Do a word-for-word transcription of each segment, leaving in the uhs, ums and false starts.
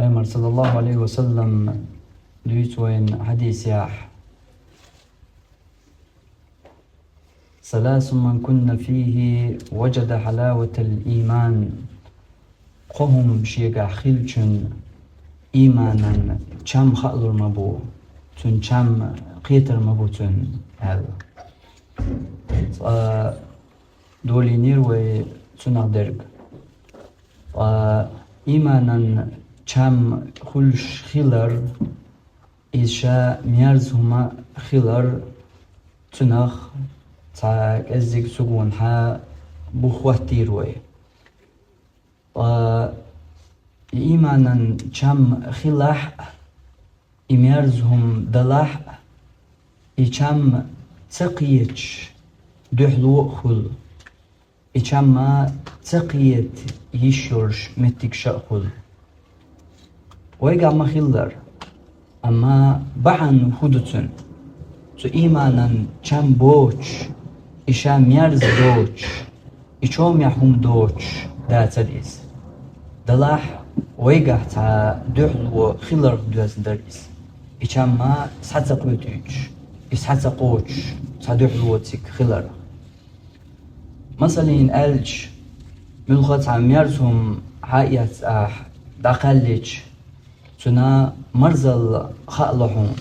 Пайхамар, саллаллаху алейхи ва саллам, дуьйцу вайна хьадисехь: «ثلاث من كن فيه وجد حلاوة الإيمان». Кхо хӀума шегахь хилчун, ийманан чам хаалур ма бу, цуьнан чам кхетар ма бу цуьнан, аьлла. Цкъа долийнера вай цунах дерг. Ткъа ийманан чам хуьлуш хилар, иза ша мерза хӀума хилар, цунах цхьа кӀеззиг сугонахьа бух хӀоттийра вай. Ткъа и ийманан чам хилахь а, и мерза хӀума далахь а, и чам ца кхеташ дуьхьало а хуьлу, и чамма ца кхета йиш йолуш меттигаш а хуьлу. Вайгахь ма-хиллара, амма бахьана хӀун ду цуьнан? Цу ийманан чам боцуш, и ша мерза доцуш, и чомехь хӀума доцуш дацара иза. Делахь, вайгахь цхьа дуьхьало хиларх доьзна дара иза. И чамма схьа ца кхетуьйтуш, и схьа ца кхочуш, цхьа дуьхьало цига хиларх. Масалан аьлча, муьлхха а цхьа мерза хӀума хьаэцна ахь дӀакхаьллича, цуьнан марзалла хаало хьуна.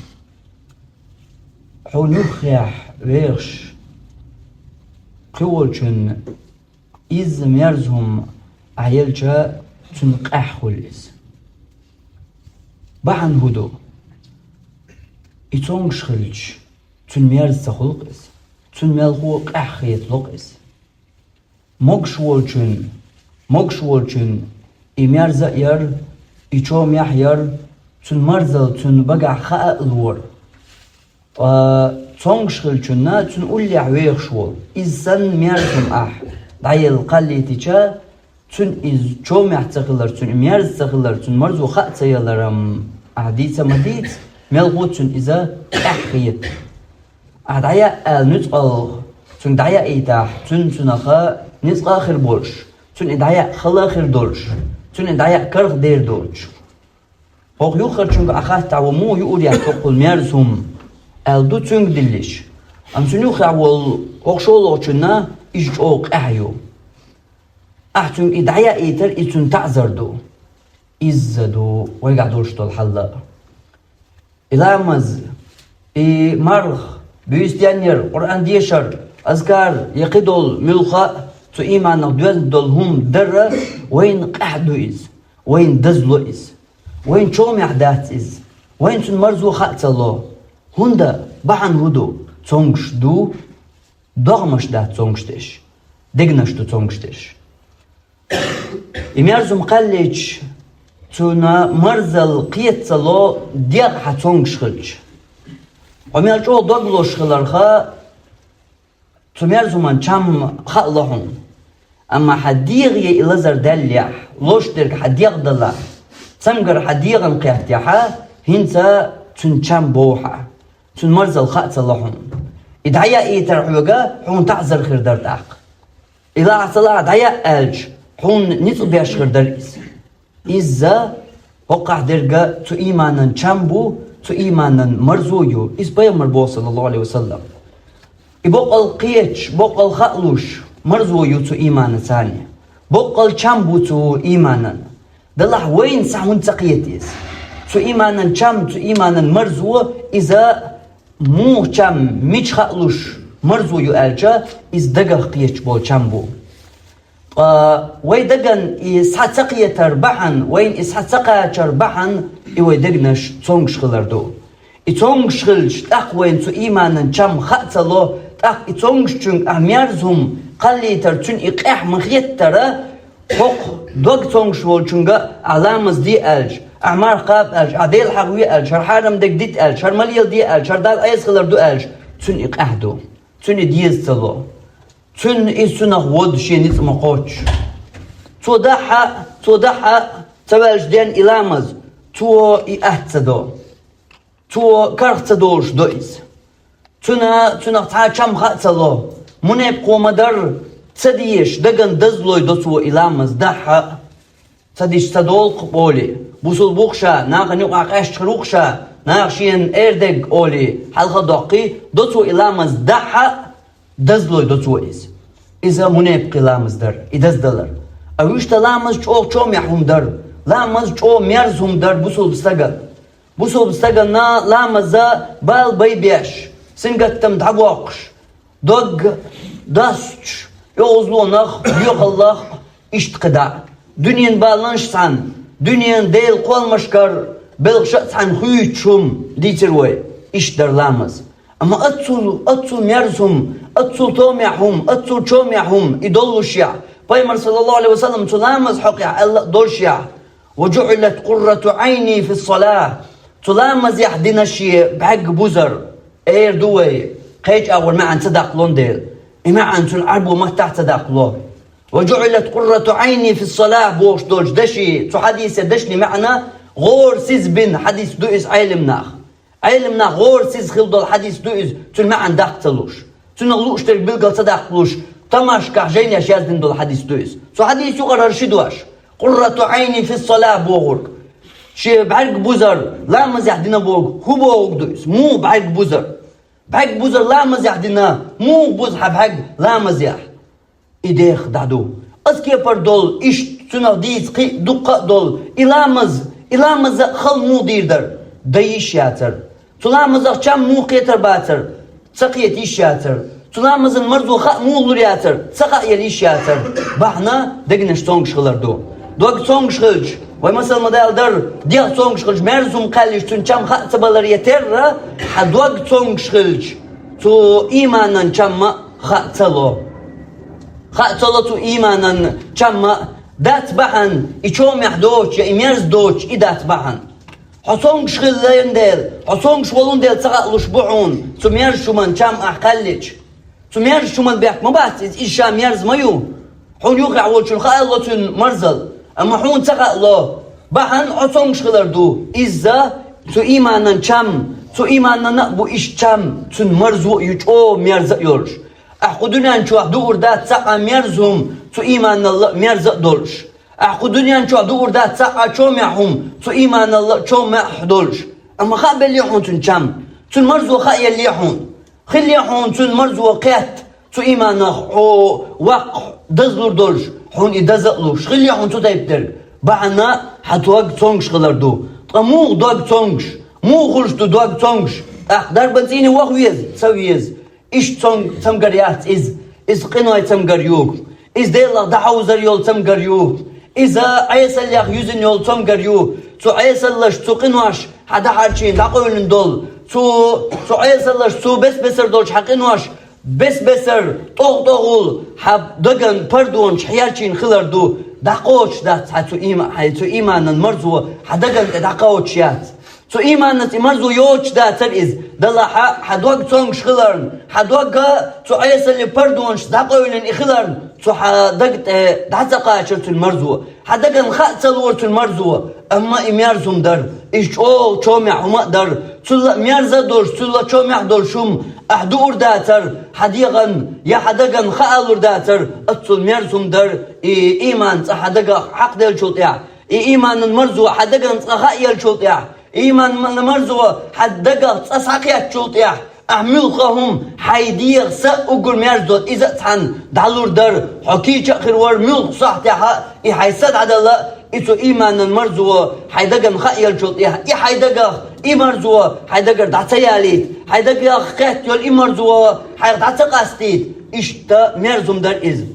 Хьуна юххехь вехаш кхин волчунна изза мерза хӀума ахь елча, цунна къаьхьа хуьлу иза. Бахьана хӀун ду? И цомгуш хилча, цунна мерза ца хуьлу-кх иза, цунна мелхо а къаьхьа хетало-кх иза. Могуш волчун, могуш волчун и мерза а яр, и чомехь яр, цунна марзалла цунна багахь хаа а лора. Ткъа цомгуш хилчунна цунна уллехь вехаш волу, иза санна мерза хӀума ахь дӀаелла кхаллийтича, цунна иза чомехь ца хилар, цунна и мерза ца хилар, цунна марзо хаа ца яларам ахь дийца а ма дийца, мелхо цунна иза къаьхьа хета. Ахь дӀаяа аьлла нуьцкъалх цуьнга дӀаяийтахь, цуьнан цунах ницкъа а хир болуш, цунна и дӀаяа хала а хир долуш, цунна и дӀаяа карах дер доцуш. ХӀокху юххарчуьнга ахь хаттахь, ву муха юурехь тхокхул мерза хӀума, аьлла ду цуьнга диллиш. Амма цуьнан юххехь волу хӀокху шолгӀачунна иза чӀогӀа къаьхьа ю. Ахь цуьнга и дӀаяийтар, и цунна таӀзар ду. Изза ду вайгахь долуш долу хьал а. И ламаз, и марха, буьйса денъяр, Къуръан дешар, азкар, я кхидолу муьлхха а цу ийманах доьзна долу хӀума дара вайна къаьхьа ду иза, вайна дазло иза. Вайна чомехь дац иза, вайна цунна марзо хаа ца ло. ХӀунда? Бахьана хӀун ду? Цомгуш ду, догӀмаш дац цомгуш деш, дегнаш ду цомгуш деш. И мерза хӀума кхаьллича, цунна марзалла кхета ца ло, дегӀ хьан цомгуш хилча. Хьо мел чӀогӀа дог лозуш хиларха, цу мерза хӀуман чам хаало хьуна. Амма хьан дегӀе и лазар даьллехь, лозуш дерг хьан дегӀ далахь, цамгар хьан дегӀана кхеттехьа, хӀинца цуьнан чам бовхьа, цунна марзалла хаа ца ло хьуна. И дӀаяийтар хьоьга хьуна таӀзар хир дара тӀаккха. И лахьа ца лахьа дӀаяа аьлча, хьуна ницкъ беш хир дара иза. Изза хӀокхахь дерга цу ийманан чам бу, цу ийманан марзо ю. Иза пайхамар боху, саллаллаху алейхи ва саллам. И боккъал кхеташ, боккъал хаалуш марзо ю цу ийманан царна. Боккъал чам бу цу ийманан. Далахь вайна схьа хӀунда ца кхета иза? Цу ийманан чам, цу ийманан марзо, иза муха чам, мича хаалуш марзо ю аьлча, иза дагах кхеташ болу чам бу. Ткъа вай даган и схьа ца кхетар бахьана, вайна и схьа ца кхачар бахьана, и вай дегнаш цомгуш хилар ду. И цомгуш хилча, тӀаккха вайна цу ийманан чам хаа ца ло, тӀаккха и цомгушчуьнга ахь мерза хӀума кхаллийтар, цуьнан и къаьхьа ма хеттара, хӀокху дог цомгуш волчуьнга ахь ламаз де аьлча, ахь марха кхаба аьлча, ахь Дела хьахаве аьлча, хӀара хьарам дерг дита аьлча, хӀара малъяла де аьлча, хӀара Далла Ӏеса хилар ду аьлча, цуьнан и къаьхьа ду. Цуьнан и деза ца ло. Цуьнан иза цунах вода шен ницкъ ма кхоччу. Цо дахьа, цо дахьа ца ваьлча ден и ламаз, цо и атта ца до. Цо карх ца долуш до иза. Цуьнан, цуьнах цхьа чам хаа ца ло. Мунепкъо ма-дарра, ца дезаш, даган дазлой до цо и ламаз дахьа. Ца дича ца долу-кх болий. Бусулба ву-кх ша, нахана юкъахь къаьсташ хир ву-кх ша, наха шена эр дерг олий, хьалха а доккхий, до цо и ламаз дахьа, дазлой до цо иза. Иза мунепакъий ламаз дар, и даздалар. А вуьшта ламаз чӀогӀа чомехь хӀума дар, ламаз чӀогӀа мерза хӀума дар бусулба стаган. Бусулба стагана ламаза бала бай беш, сингаттам дӀабоккхуш, дог достуш, оьгӀазлонах, доьхаллах, иштта кхидӀа. Дуьненан баланаш цхьаьна, дуьненан Делан кхолламашкара белхаш а цхьаьна хуьйцуш хӀума дийцира вай, иштта дара ламаз. Амма аццул, аццул мерза хӀума, аццул томехь хӀума, аццул чомехь хӀума и доллушехь, Пайхамар, саллаллаху Ӏалайхи ва саллам, цу ламаза хьокъехь аьлла а доллушехь: «وجعلت قرة عيني في الصلاة». Цу ламазехь дина шен бӀаьрг бузар, эр ду вай, кхечу агӀор маьӀна ца даккхалон дела. И маьӀна цуьнан Ӏарбо маттахь ца даккхало. «وجعلت قرة عيني في الصلاة» бохуш долчу даши, цу хьадисе дашни маьӀна гӀора сиз бина хьадис ду иза Ӏелам нах. Ӏелам нах гӀора сиз хилла долу хьадис ду иза, цуьнан маьӀна даккха ца луш. Цунах лууш дерг билгал ца даккхалуш, тамашкахь жайнеш яздина долу хьадис ду иза. Цу хьадис юкъара хӀара ши дош. «قرة عيني في الصلاة» бохург. Шен бӀаьрг бузар, ламазехь дина боху, хӀун бохург ду иза? Муха бӀаьрг бузар? БӀаьрг бузар ламазехь дина, муха буза хьан бӀаьрг ламазехь? И деха дӀа ду. Аса кепара долу, иштта цунах дийца кхин а дуккха а долу, и ламаз, и ламаза а хала муха дийр дара? Дан йиш яцара. Цу ламазах чам муха кхетар бацара? Ца кхета йиш яцара. Цу ламазан марзо хаа муха лур яцара? Ца хааяла йиш яцара. Бахьана дегнаш цомгуш хилар ду. Дог цомгуш хилча, вай масал ма-далла дара, дегӀ цомгуш хилча, мерза хӀума кхаьллича, цуьнан чам хаа ца балар я терра, хьан дог цомгуш хилча, цу ийманан чам а хаа ца ло. Хаа ца ло цу ийманан чам а, дац бахьана и чомехь доцуш я и мерза доцуш, и дац бахьана. Хьо цомгуш хилла дела, хьо цомгуш волун дела ца хаалуш бу хьуна цу мерзачу хӀуман чам ахь кхаьллича. Цу мерзачу хӀуман бехк ма бац иза, иза ша мерза ма ю. Хьуна юххехь волчун хаало цуьнан марзал, амма хьуна ца хаало. Бахьана хьо цомгуш хилар ду. Иза цу ийманан чам, цу ийманан а бу иштта чам, цуьнан марзо а ю чӀогӀа мерза а йолуш. Ахь кху дуьнен чохь дуур дац цхьа а мерза хӀума цу ийманалла а мерза а долуш. Ахь кху дуьнен чохь дуур дац цхьа а чомехь хӀума цу ийманалла а чомехь долуш. Амма хаабеллий хьуна цуьнан чам? Цуьнан марзо хааеллий хьуна? Хиллий хьуна цуьнан марзо кхетта, цу ийманах хьо ваккха дазлур долуш, хьуна и даза а луш? Хиллий хьуна цу тайпа дерг? Бахьана хьан дог цомгуш хилар ду. Ткъа муха дог цомгуш? Муха хуьлуш ду дог цомгуш? ТӀаккха дарбан цӀийне ваха веза? Ца веза. Иштта цом-, цамгар яц иза. Иза къиной цамгар ю. Иза Делах дӀахьовзар йолу цамгар ю. Иза Ӏесаллех юьзина йолу цамгар ю. Цу Ӏесаллаш, цу къинош хьан дахьарчийн дӀакъевлина долу. Цу, цу Ӏесаллаш, цу бес-бесар долчу хьан къинош бес-бесар, тӀогӀу-тӀогӀул хьан даган пардонаш хьерчийна хилар ду. ДӀакхочуш дац хьан цу ийма-, хьайн цу ийманан марзо хьан даган тӀе дӀакхочуш яц. Цу ийманца и марзо йоцуш дацара иза. Далахь хьан дог цомгуш хиларна, хьан догга цу Ӏесаллин пардонаш дӀакъевлина и хиларна, цу хьан дага тӀе дӀа ца кхачара цуьнан марзо. Хьан дагана хаа ца лора цуьнан марзо, амма и мерза хӀума дара. Иза чӀогӀа чомехь хӀума а дара. Цул а мерза а долуш, цул а чомехь а долуш хӀума ахь дуур дацара, хьан дегӀан я хьан дагана хаалур дацара, аццул мерза хӀума дара и ийман цкъа хьан дагах хьакхаделлачул тӀаьхьа. И ийманан марзо хьан дагана цкъа хааеллачул тӀаьхьа, ийманан марзо хьан дагах цкъа схьакхеттачул тӀаьхьа, ахь муьлхха хӀума хьайн дегӀан са а уггар мерза долу иза а цхьаьна дӀалур дара, хьо кийча а хир вара муьлхха сахьтехь а, и хьайн са дӀадала, и цу ийманан марзо хьайн дагана хааеллачул тӀаьхьа, и хьайн дагах и марзо хьайн дагара дӀа ца ялийта, хьайн дагах кхетта йолу и марзо хьайх дӀа ца къастийта, иштта мерза хӀума дара иза.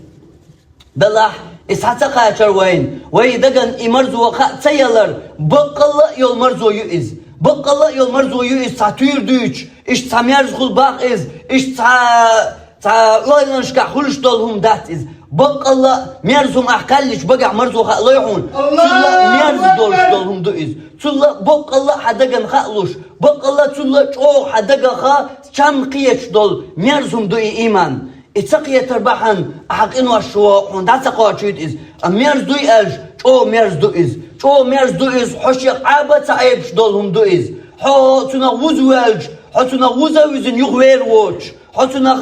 Далахь, иза схьа ца кхачара вайна, вайн дагана и марзо хаа ца ялар, баккъалла а йолу марзо ю иза. Баккъалла а йолу марзо ю иза, цхьа туьйра дуьйцуш, иштта цхьа мерза хуьлу баккха иза, иштта цхьа, цхьа ойланашкахь хуьлуш долу хӀума дац иза. Баккъалла а мерза хӀума ахь кхаьллича багахь марзо хаалой хьуна? Цул а мерза долуш долу хӀума ду иза. Цул а баккъалла а хьан дагана хаалуш, баккъалла а цул а чӀогӀа хьан дагах чам кхеташ долу мерза хӀума ду и ийман. И ца кхетар бахьана ахь къиношо хьуна дӀа ца кхочуьйту иза. Ткъа мерза дуй аьлча, чӀогӀа мерза ду иза. ЧӀогӀа мерза ду иза, хьо шех Ӏаба а ца Ӏебаш долу хӀума ду иза. Хьо цунах вуза воьлча, хьо цунах вуза а вуьзина юхавер воцуш, хьо цунах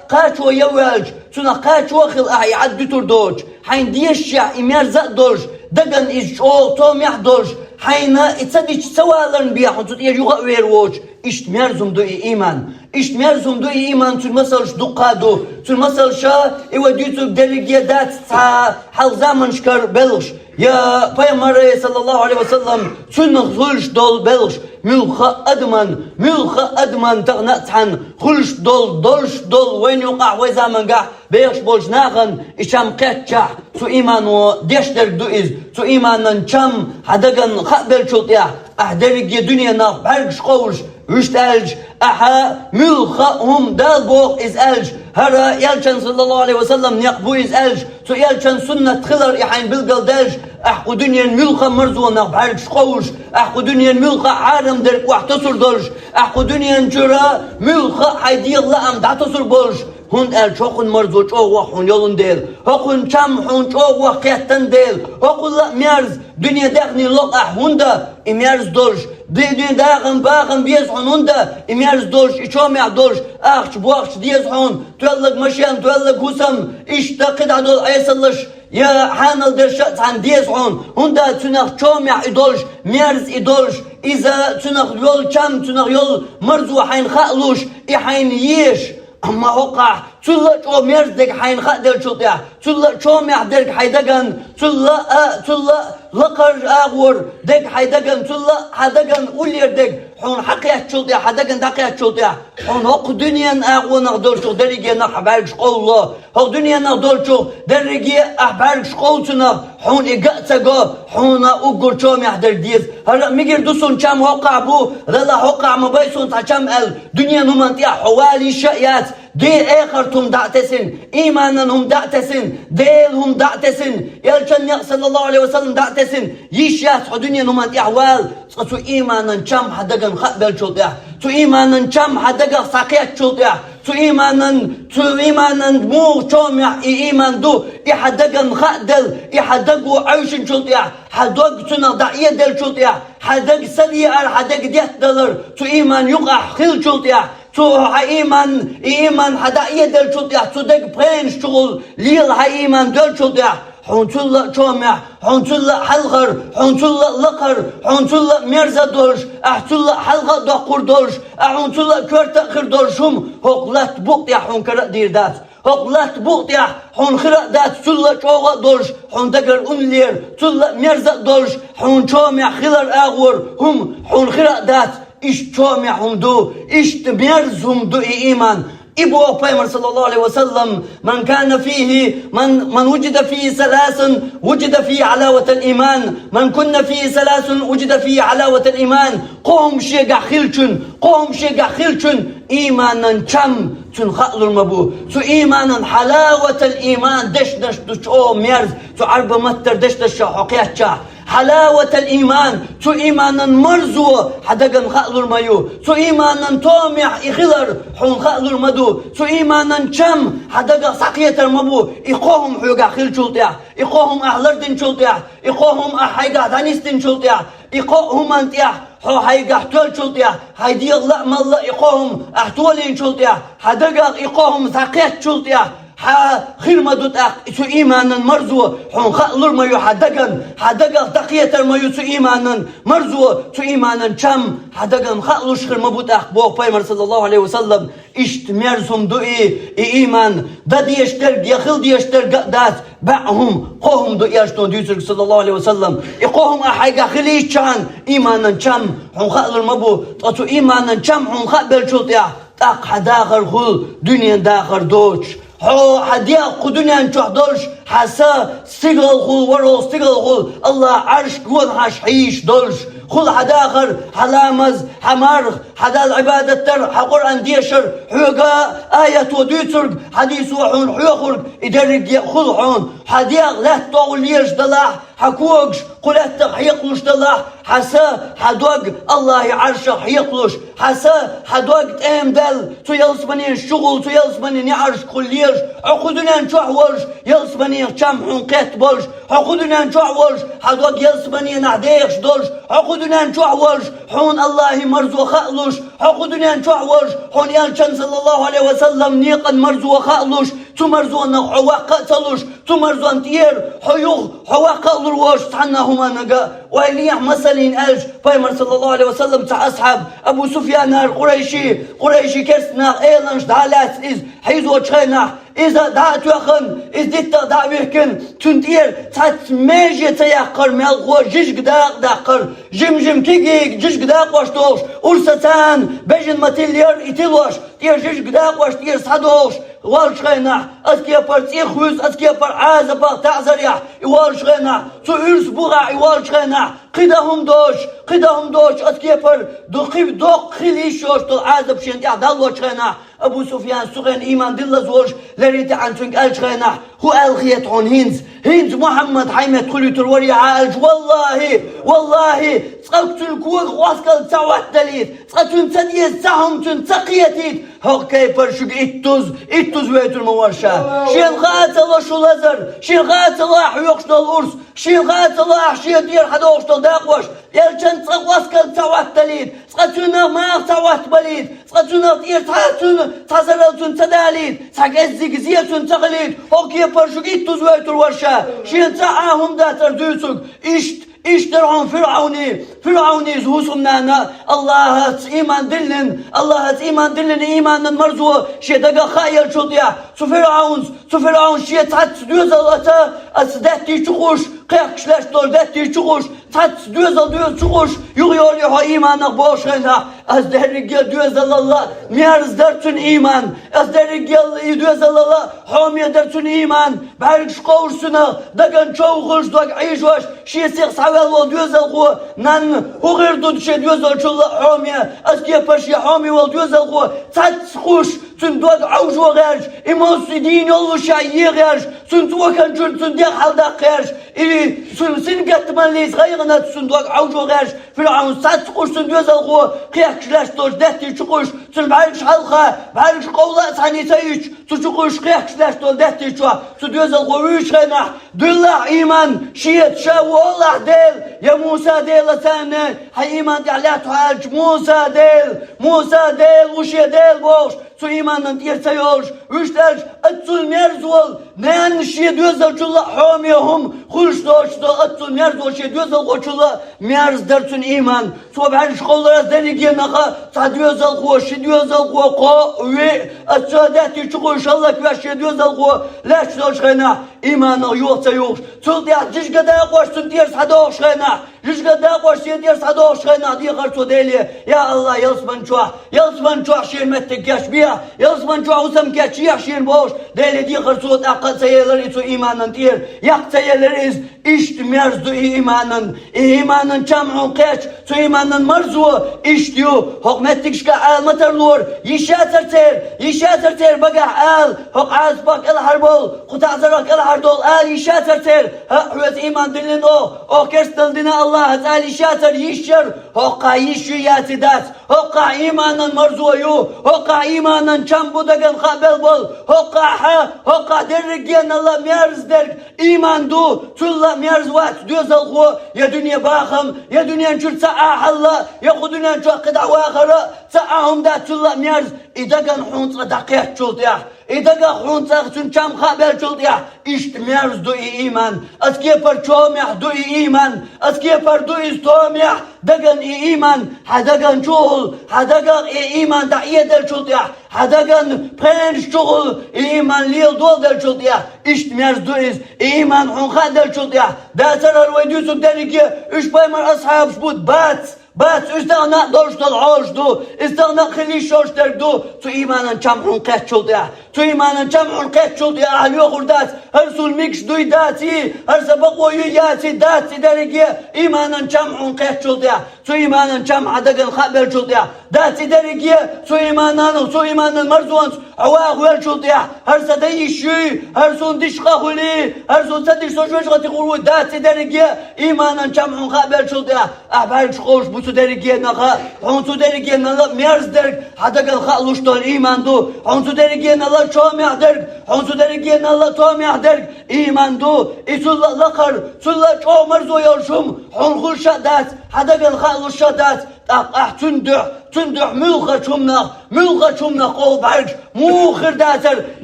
кхачо ян воьлча, цунах кхачо а хилла ахь и Ӏад дуьтур доцуш, хьайн дезачохь и мерза а долуш, дагана иза чӀогӀа томехь а долуш, хьайна и ца дича ца валарна бехьа, цу тӀера юха а вер воцуш, иштта мерза хӀума ду и ийман. Иштта мерза хӀума ду и ийман, цуьнан масалш дуккха а ду. Цуьнан масалша и вай дуьйцург дерриге а дац цхьа хьалха заманашкара белхаш. Я пайхамаре, саллаллаху Ӏалайхи ва саллам, цуьнан хуьлуш долу белхаш, муьлхха а адаман, муьлхха а адаман тахана а цхьаьна хуьлуш долу, долуш долу вайна юкъахь, вай замангахь бехаш болчу нахана и чам кхеттачохь, цу иймано деш дерг ду иза, цу ийманан чам хьан дагана хаа беллачул тӀехь, ахь дерриге дуьненах бӀаьргаш къовлуш, вуьшта аьлча, ахьа муьлхха а хӀума Дала боху иза аьлча, хӀара элчан, саллаллаху Ӏалайхи ва саллам, некъ бу иза аьлча, цу элчан суннат хилар и хьайна билгалдаьлча, ахь кху дуьненан муьлхха а марзонах бӀаьргаш къовлуш, ахь кху дуьненан муьлхха а хьарам дерг охьатосур долуш, ахь кху дуьнен чуьра муьлхха а хьайн дегӀан лаам дӀатосур болуш, хӀунда аьлча хӀокхуьнан марзо чӀогӀа ваха хьуна йолун дела, хӀокхуьнан чам хьуна чӀогӀа ваха кхеттан дела, хӀокхуьнан лаам мерза, дуьне даьхни локъахь хӀунда и мерза долуш, дуьне дахам-бахам беза хьуна хӀунда и мерза долуш, и чомехь долуш, ахча-бохча деза хьуна, тоьллаг машен, тоьллаг хӀусам, иштта кхидӀа долу Ӏесаллаш, я хьанал дерш а цхьаьна деза хьуна, хӀунда цуьнах чомехь и долуш, мерза и долуш, иза цуьнах йолу чам, цуьнах йолу марзо хьайна хаа луш, и хьайна езаш. Амма хӀокхахь, цул а чӀогӀа мерза дерг хьайна хаа деллачул тӀехь, цул а чомехь дерг хьайн даган, цул а, цул а лакхара агӀор дерг хьайн даган, цул а хьан даган уллера дерг хьуна хьакхеттачул тӀехь, хьан даган дӀакхеттачул тӀехь, хьуна хӀокху дуьненан агӀонах долчух дерригенах хьан бӀаьргаш къовлало. ХӀокху дуьненах долчух дерриге а ахь бӀаьргаш къовлу цунах, хьуна и ган а ца го, хьуна уггар чомехь дерг деза. ХӀара а мегар ду суна чам хӀокхахь бу, лала хӀокхахь ма бай суна цхьа чам аьлла, дуьненан хӀуманна тӀехь хьо вала йиш а яц, де эхартан хӀума дӀа а тесина, ийманан хӀума дӀа а тесина, Делан хӀума дӀа а тесина, элчан некъ, саллаллаху Ӏалайхи ва саллам, дӀа а тесина, йиш яц хьо дуьненан хӀуманна тӀехь вала. Цкъа цу ийманан чам хьан дагана хаа беллачул тӀехь, цу ийманан чам хьан дагах схьакхеттачул тӀехь, цу ийманан, цу ийманан муха чомехь и ийман ду, и хьан дагана хаа делла, и хьан даго Ӏовшинчул тӀехь, хьан дог цунах дӀаэделлачул тӀехь, хьан даг са деар, хьан даг деттадалар цу ийман юкъахь хиллачул тӀехь, цу хьан ийман, и ийман хьан дӀаэделлачул тӀехь, цу даг пхенаш чухула лела хьан ийман доьллачул тӀехь, хьуна цул а чомехь, хьуна цул а хьалхара, хьуна цул а лакхара, хьуна цул а мерза долуш, ахь цул а хьалха а доккхур долуш, ахь хьуна цул а коьрта а хир долуш хӀума хӀокху латта букъа тӀехь хьуна кара а дийр дац. ХӀокху латта букъа тӀехь хьуна хир а дац, цул а чӀогӀа а долуш, хьуна дагара унлера, цул а мерза а долуш, хьуна чомехь хилар агӀор хӀума хьуна хир а дац. Иштта чомехь хӀума ду, иштта мерза хӀума ду и ийман. И боху пайхамар, саллаллаху Ӏалайхи ва саллам: «Ман кана фихи, ман, ман вуджида фихи саласун, вуджида фихи хьалаватал ийман, ман кунна фихи саласун, вуджида фихи хьалаватал ийман». Кхо хӀума шегахь хиллачун, кхо хӀума шегахь хиллачун ийманан чам цунна хаалур ма бу. Цу ийманан хьалаватал ийман дешнаш ду чӀогӀа мерза, цу Ӏарба маттара дешнаш хьо кхетчахь. Хьалаватал ийман, цу ийманан марзо хьан дагана хаалур ма ю. Цу ийманан томехь и хилар хьуна хаалур ма ду. Цу ийманан чам хьан дагах схьакхетар ма бу. И кхо хӀума хьоьгахь хиллачул тӀехь, и кхо хӀума ахь лардинчул тӀехь, и кхо хӀума ахь хьайгахь дӀанисдинчул тӀехь, и кхо хӀуманна тӀехь хьо хьайгахь тоьллачул тӀехь, хьайн дегӀан лаамалла и кхо хӀума ахь толийначул тӀехь, хьан дагах и кхо хӀума схьакхеттачул тӀехь, хьан хир ма ду тӀаккха цу ийманан марзо, хьуна хаалур ма ю хьан дагана, хьан дагах дӀакхетар ма ю цу ийманан марзо, цу ийманан чам хьан дагана хаалуш хир ма бу тӀаккха, боху пайхамар, саллаллаху Ӏалайхи ва саллам. Иштта мерза хӀума ду и, и ийман, дан дезаш дерг я хила дезаш дерг а дац, бӀе хӀума, кхо хӀума ду элчано дуьйцург, саллаллаху Ӏалайхи ва саллам. И кхо хӀума ахь хьайгахь хилийччхьана, ийманан чам хьуна хаалур ма бу, ткъа цу ийманан чам хьуна хаа беллачул тӀехь, тӀаккха хьан дахар хуьлу дуьненан дахар доцуш. Хьо хьан дегӀ кху дуьнен чохь долуш, хьан са стигал хуьлу, ворхӀ стигал хуьлу, АллахӀан Ӏарш гонахьаш хьийзаш долуш. Хуьлу хьан дахар, хьан ламаз, хьан марха, хьан Далла Ӏибадат дар, хьан Къуръан дешар, хьоьга аято дуьйцург, хьадисо хьуна хьоьхург, и дерриге а хуьлу хьуна. Хьан дегӀ лаьтта тӀехула лелаш далахь, хьан когаш кху лаьттах хьекхалуш далахь, хьан са, хьан дог АллахӀан Ӏаршах хьекхалуш, хьан са, хьан дог тӀемадаьлла, цу ялсаманин чухула, цу ялсаманин неӀаршкахула лелаш, хьо кху дуьнен чохь волуш, ялсаманех чам хьуна кхетта болуш, хьо кху дуьнен чохь волуш, хьан дог ялсаманенахь дехаш долуш, хьо кху дуьнен чохь волуш, хьуна АллахӀан марзо хаалуш, хьо кху дуьнен чохь волуш, хьуна элчан, саллаллаху Ӏалайхи ва саллам, некъан марзо хаалуш, цу марзонах хьо ваккха а ца луш, цу марзонна тӀера хьо юха, хьо ваккха а лур волуш цхьанна хӀуманга Вай лехьа масаллин аьлча, пайхамар саллаллаху Ӏалайхи ва саллам цхьа асхьаб Абу Суфьянара, къурайши, къурайши керста наха эланаш дӀа а лаьцна иза хьийзочу хенахь, иза дӀа а тоьхна, иза диттах дӀа а вихкина, цуьнан тӀера цхьацца меже ца яккхара мелхо, жижиг дакъа даккхара, жим-жим кегийга жижиг дакъош долуш, урса царна бежана ма-тиллара и тилош, тӀера жижиг дакъош тӀера схьадолуш волчу хенахь, аса кепара цӀих хуьйсу, аса кепара Ӏазапах, таӀзарехь и волчу хенахь, цу уьрса бухахь и волчу хенахь, кхин дан хӀума доцуш, кхин дан хӀума доцуш, аса кепара ду-, кхин доккха хила йиш йолуш долу Ӏазап шена тӀехь даллочу хенахь, Абу Суфьян цу хенахь ийман диллаза волуш, леррина тӀаьхьа цуьнга аьллачу хенахь, хӀун аьлла хета хьуна хӀинца? ХӀинца Мухьаммад хьайн метта хуьлуьйтур варий хьан аьлча, валлахи, валлахи, цкъа цуьнан когах оскал ца хӀоттадалийта, цкъа цуьнан ца деза цхьа хӀума цуьнца ца кхетийта, хӀокху кепара шуьга иттуза, иттуза воьйтур ма вара ша. Шена хаа ца ло шу лазар, шена хаа ца ло хьоькхуш долу урс, шена хаа ца ло шен тӀера хьадогӀуш долу дакъош, элчан цкъа оскал ца хӀоттадалийта, цкъа цуьнан маха ца хӀоттабалийта, цкъа цуьнан тӀера цхьа а цуьнан, цхьа зарал цуьнца ца далийта, цхьа кӀеззиг зе цуьнца ца хилийта, хӀокху кепара шуьга иттуза воьйтур вара ша. Шена цхьа а хӀума дац ара дуьйцург. Иштта, иштта дара хьуна ФирӀавни, ФирӀавни иза хӀусамнана, Аллахьаца ийман диллина, Аллахьаца ийман диллина, ийманан марзо шен дагах хаа еллачул тӀехь, цу ФирӀавнас, цу ФирӀавнас шен цхьацца доьзал аса, аса даьттий чу кхуш, кхехкаш лаьтташ долу даьттий чу кхуш, цхьацца доьзал доьза чу кхуш, юхайолий хьо ийманах бохуш хенахь, аса дерриге а доьзалалла мерза дара цуьнан ийман, аса дерриге а и доьзалалла хьоме дара цуьнан ийман, бӀаьргаш кховш цуьнан, дагна чов хуьлуш, дог Ӏийжош, шен сиха схьаваьлла волу доьзалхо, нанна, хӀун хир ду шен доьзалчул а хьоме, аса кепара шен хьоме волу доьзалхо, цхьацца кхуш, цуьнан дог Ӏовжо гӀерташ, и массо а дийна йолуш а е гӀерташ, цуьнан цӀокан чуьра цуьнан дегӀ хьаладаккха гӀерташ, и цуьнан сингаттамаллица гӀайгӀанца цуьнан дог Ӏовжо гӀерташ, ФирӀавнас цхьацца кхуш цуьнан доьзалхо, кхехкаш лаьтташ долчу даьттий чу кхуш, цуьнан бӀаьргаш хьалха, бӀаьргаш кховла а цхьаьна ца итча, цу чу кхуш кхехкаш лаьтташ долу даьттий чохь, цу доьзалхо вуьйш хенахь, дуьллахь ийман, шеца ша ву Аллахь Дела, я Муса Дела царна, хьайн ийман тӀехь лаьтта хьо аьлча, Муса Дела, Муса Дела, ву шен Дела бохуш, цу ийманан тӀера ца йолуш, вуьш аьлча, аццул мерза волу, нанна шен доьзалчул а хьоме хӀума хуьлуш доцуш долу, аццул мерза волу шен доьзалхочул а мерза дара цуьнан ийман. Цо бӀаьргаш кховлар аса дерриге а наха, цхьа доьзалхо, ши доьзалхо, кхо, виъ, аса цо даьттий чу кхуьйш хӀаллаквеш шен доьзалхо лаьтташ долчу хенахь, ийманах юха ца юхуш. Цул тӀаьхьа жижиг дакъош цуьнан тӀера схьадогӀуш хенахь, жижиг дакъош шен тӀера схьадогӀуш хенахь, дехар цо Деле: «Я Аллахь, ялсаман чохь, ялсаман чохь шена меттиг кечбехьа, ялсаман чохь хӀусам кечъехьа шена», — бохуш, Деле дехар цо тӀаккха а ца елира и цу ийманан тӀера, яккха ца елира иза. Иштта мерза ду и ийманан, и ийманан чам хьуна кхечча, цу ийманан марзо иштта ю. ХӀокху меттигашка ала ма тарлора, йиш яцара церан, йиш яцара церан багахь ала, хӀокху Ӏазапах кӀелхьара болу, кху таӀзарах кӀелхьара долу ала йиш яцара церан. ХӀаъ, хьоьца ийман диллина оха, оха керстаналла дина Аллахьаца ала йиш яцара, йиш яра, хӀокхахь йиш ю яций дац, хӀокхахь ийманан марзо ю, хӀокхахь ийманан чам бу дагана хаа бел болу, хӀокхахь, хӀокхахь дерригенал а мерза дерг ийман ду, цул а мерза вац доьзалхо, я дуьне бахам, я дуьнен чуьра цхьа а хьал а, я кху дуьнен чохь кхидӀа вахар а, цхьа а хӀума дац цул а мерза, и дагана хьуна цкъа дӀакхеттачул тӀехь. И дагах хьуна цкъа цуьнан чам хаа беллачул тӀехь, иштта мерза ду и ийман, аса кепара чомехь ду и ийман, аса кепара ду иза томехь, дагана и ийман, хьан дагана чухула, хьан дагах и ийман дӀаэделлачул тӀехь, хьан дагана пхенаш чухула и ийман леладолделлачул тӀехь, иштта мерза ду иза, и ийман хьуна хаа деллачул тӀехь, дацара хӀара вай дуьйцург дерриге, уьш пайхамар асхьабаш бу, бац! Бац, уьш тахана а долуш долу хьолаш ду, иза тахана а хила йиш йолуш дерг ду, цу ийманан чам хьуна кхеттачул тӀехь. Цу ийманан чам хьуна кхеттачул тӀехь ахьа лоьхур дац, хӀара суна мегаш дуй даций, хӀара сан бакъо юй яций дац и дерриге, ийманан чам хьуна кхеттачул тӀехь. Цу ийманан чам хьан дагана хаа беллачул тӀехь. Дац и дерриге, цу ийманан, цу ийманан марзонца хьо ваха веллачул тӀехь, хӀара сан дан йиш юй, хӀара суна диш къа хуьлий, хӀара суна ца диш со шоьжа гӀа тихур вуй, дац и дерриге, ийманан чам хьуна хаа беллачул тӀехь. Ахьа бӀаьргаш кховш бу цу дерригенах а, хьуна цу дерригенал а мерза дерг хьан дагал хаа луш долу ийман ду, хьуна цу дерригенал а чомехь дерг, хьуна цу дерригенал а томехь дерг ийман ду. И цул а лакхара, цул а чӀогӀа марзо йолуш хӀума хьуна хуьлуш а дац, хьан дагал хаа луш а дац, Ахь, ахь цуьнан дуьхьа, цуьнан дуьхьа муьлххачу хӀуманах, муьлххачу хӀуманах къовла бӀаьргаш, муха хир дацара,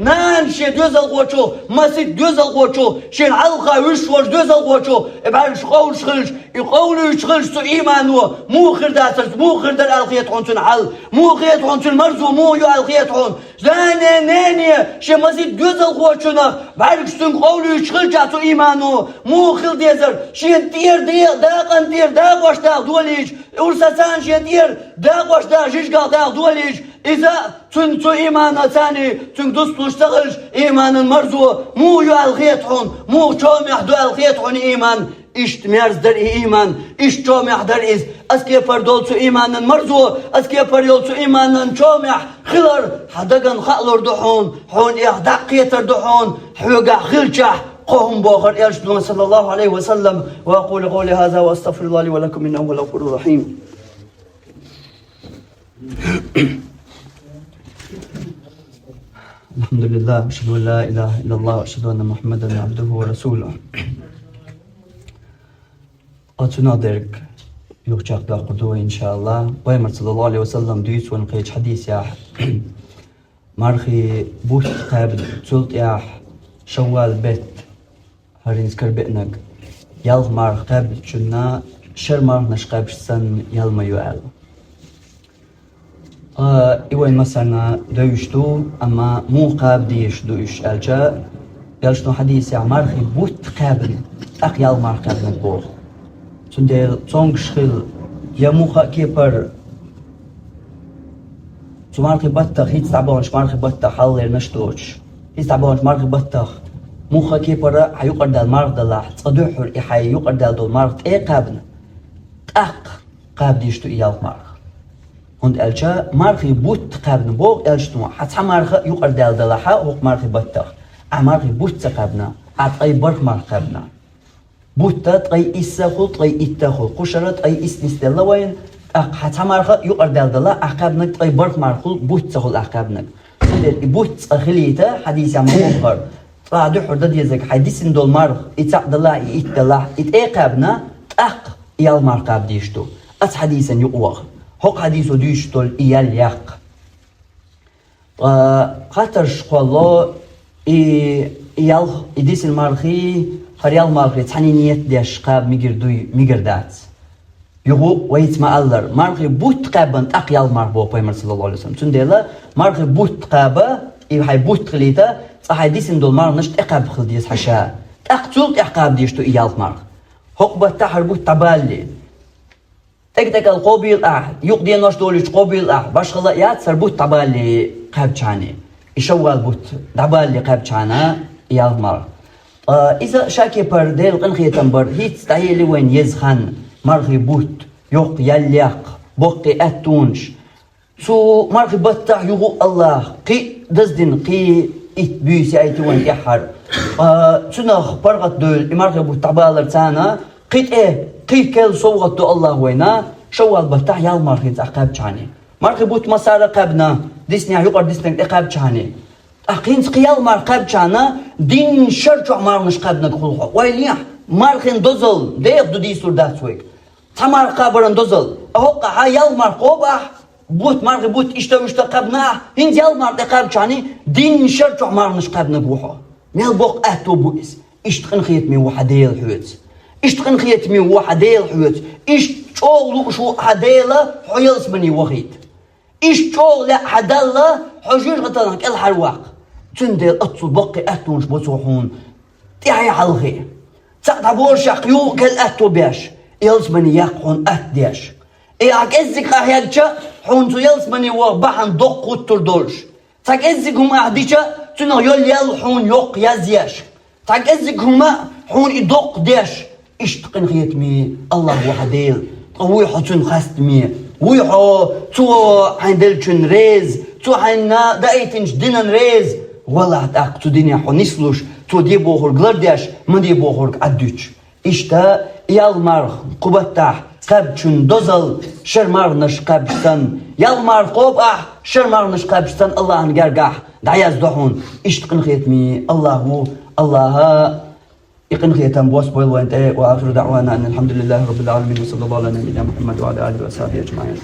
нана шен доьзалхочух, масийтта доьзалхочух, шена хьалха вуьйш волчу доьзалхочух, и бӀаьргаш къовлуш хилча, и къовлуьйтуш хилча цу иймано, муха хир дацара, муха хир дара аьлла хета хьуна цуьнан хьал, муха хета хьуна цуьнан марзо муха ю аьлла хета хьуна. Нане, нене, шен масийтта доьзалхочунах бӀаьргаш цуьнга къовлуьйтуш хилча цу иймано, муха хила дезара, шена тӀера де-, дакъана тӀера дакъош дагӀа долийча, урсаца царна шен тӀера дакъош дагӀа, жижигах дагӀа долийча, иза цуьнан цу иймана царна цуьнга дусталуш ца хилча, ийманан марзо муха ю аьлла хета хьуна, муха чомехь ду аьлла хета хьуна ийман. Иштта мерза дара и ийман, иштта чомехь дара иза. Аса кепара долу цу ийманан марзо, аса кепара йолу цу ийманан чомехь хилар хьан дагана хаалур ду хьуна, хьуна эхь дӀакхетар ду хьуна, хьоьгахь хилчахь, кхо хӀума бохура элчано, саллаллаху Ӏалайхи ва саллам: «وأقول قولي هذا وأستغفر الله لي ولكم إنه هو الغفور الرحيم». الحمد لله، أشهد أن لا إله إلا الله، وأشهد أن محمدا عبده ورسوله. Оцунах дерг юха чекхдоккхур ду, иншааллах. Пайхамар, саллаллаху Ӏалайхи ва саллам, дуьйцу вайна кхечу хьадисехь, мархий бутт кхаьбна, цул тӀаьхьа шаввал бетта, хӀара хӀинца карабеанарг, ялх марха кхаьбначунна шер марханаш кхаьбча санна ял ма ю аьлла. Ткъа и вайн массарна девзаш ду, амма муха кхаба дезаш ду уьш аьлча, элчано хьадисехь мархий бутт кхаьбна, тӀаккха ялх марха кхаьбнарг боху. Цундела цомгуш хила, я муха а кепара, цу мархий баттах, хӀинца дӀабаханчу мархий баттах хьалхалернаш а доцуш, хӀинца дӀабаханчу мархий баттах муха а кепара хьан юкъардаьлла марха далахь, цкъа дуьххьара и хьайн юкъардаьлла долу марха тӀе а кхаьбна, тӀаккха кхаба дезаш ду и ялх марха. ХӀунда аьлча мархий бутт кхаьбна боху элчано, хьан цхьа марха а юкъардаьлла далахь хӀокху мархий баттах, ахь мархий бутт ца кхаьбна, ахь ткъе бархӀ марха кхаьбна. Бутт ткъе исс а хуьлу, ткъе итт а хуьлу, кхушара ткъе исс нисделла вайна, тӀаккха хьан цхьа марха а юкъардаьлла далахь, ахь кхаьбнарг ткъе бархӀ марха хуьлу, бутт ца хуьлу ахь кхаьбнарг. Цундела и бутт цкъа хилийта, хьадисехь ма-боххара, цкъа дуьххьара дан дезарг хьайн дисина долу марха, и цхьаъ далахь, и итт далахь, и тӀе а кхаьбна, тӀаккха и ялх марха кхаба дезаш ду. Оцу хьадисана юкъа ваха. ХӀокху хьадисо дуьйцуш долу и ял яккха. Ткъа хаттарш кхоллало, и, и ялх, и дисина мархий, хӀара ялх мархий цхьаьна ниет деш кхаба мегар дуй, мегар дац. Юха вайца ма-аллара, мархий бутт кхаьбна тӀаккха ялх марха боху Пайхамар, саллаллаху Ӏалайхи ва саллам. Цундела мархий бутт кхаба, и хьайн бутт хилийта, цкъа хьайн дисина долу марханаш тӀекхаьбна хила деза хьан ша. ТӀаккха цул тӀаьхьа кхаба дезаш ду и ялх марха. ХӀокху баттахь хӀара бутт дӀабалале, тӀекӀал кхобийла ахь, юкъа денош долуьйтуш кхобийла ахь, башхалла а яц, хӀара бутт дӀабалале кхаьбчахьана, и шаввал бутт дӀабалале кхаьбчахьана, и ялх марха. Ткъа иза ша кепара Делан къинхетам бара, хӀинцца дӀаели вайна еза хан, мархий бутт, йоккха ял яккха, боккхий аьттонаш. Цу мархий баттахь юха а Аллаха кхин а даздина, кхин а итт буьйса яйти вайна тӀаьххьара. Ткъа цунах паргӀат девлла и мархий бутт дӀабаларца, кхин тӀе, кхин керла совгӀат до Аллаха вайна, шаввал баттахь ялх мархий цкъа кхаьбчахьана. Мархий бутт массара а кхаьбна, диснехь юкъара диснарг тӀе кхаьбчахьана. ТӀаккха хӀинца кхин ялх марха кхаьбчахьана, дийнна шар чохь марханаш кхаьбнарг хуьлу хьо. Вай лехь, мархин дозалла, деха ду дийцалур дац вайга. Цхьа марха кхабаран дозалла. А хӀокхахь ялх марха кхоба ахь, бутт, мархий бутт иштта-иштта кхаьбна ахь, хӀинца ялх марха тӀе кхаьбчахьана, дийнна шар чохь марханаш кхаьбнарг ву хьо. Мел боккха аьтто бу иза. Иштта къинхетаме ву хьан Дела хьоьца. Иштта къинхетаме ву хьан Дела хьоьца. Иштта чӀогӀа лууш ву хьан Дела хьо ялсамане вахийта. Иштта чӀогӀа лаьа хьан Далла хьо жоьжахаталлах кӀелхьарваккха. Цундела оццул боккхий аьттонаш бо Цо хьуна тӀаьхье хьалхе. Цхьаъ дӀаболуш, кхин юха кхел аьтто беш, ялсамане яккха хьуна атта деш. И ахь кӀеззиг къахьегча, хьуна цу ялсамане ваха бахьана доккха гӀуттур долуш. Цхьа кӀеззиг хӀума ахь дича, цунах йолу ял хьуна йоккха язъеш. Цхьа кӀеззиг хӀума хьуна и доккха деш. Иштта къинхетаме Аллах ву хьан Дела, ткъа вуй хьо цунна хастаме, вуй хьо цо хьайна деллачунна реза, цо хьайна даийтинчу динан реза. Валлахь, тӀаккха цу динехь хьо нислуш, цо де бохург лардеш, ма де бохург Ӏаддуьтуш. Иштта ялх марха кху баттахь кхаьбчун дозалла шер марханаш кхаьбча санна, ялх марха кхоба ахь шер марханаш кхаьбча санна Аллахьан гергахь дӀаяздо хьуна. Иштта къинхетаме Аллах ву, Аллаха Икъин хетам бос бойл вайн тӀе, ва ахиру даъвана анил хамдулиллахи раббил аламин, ва саллаллаху ала набийина Мухаммад ва ала алихи ва сахбихи ажмаин.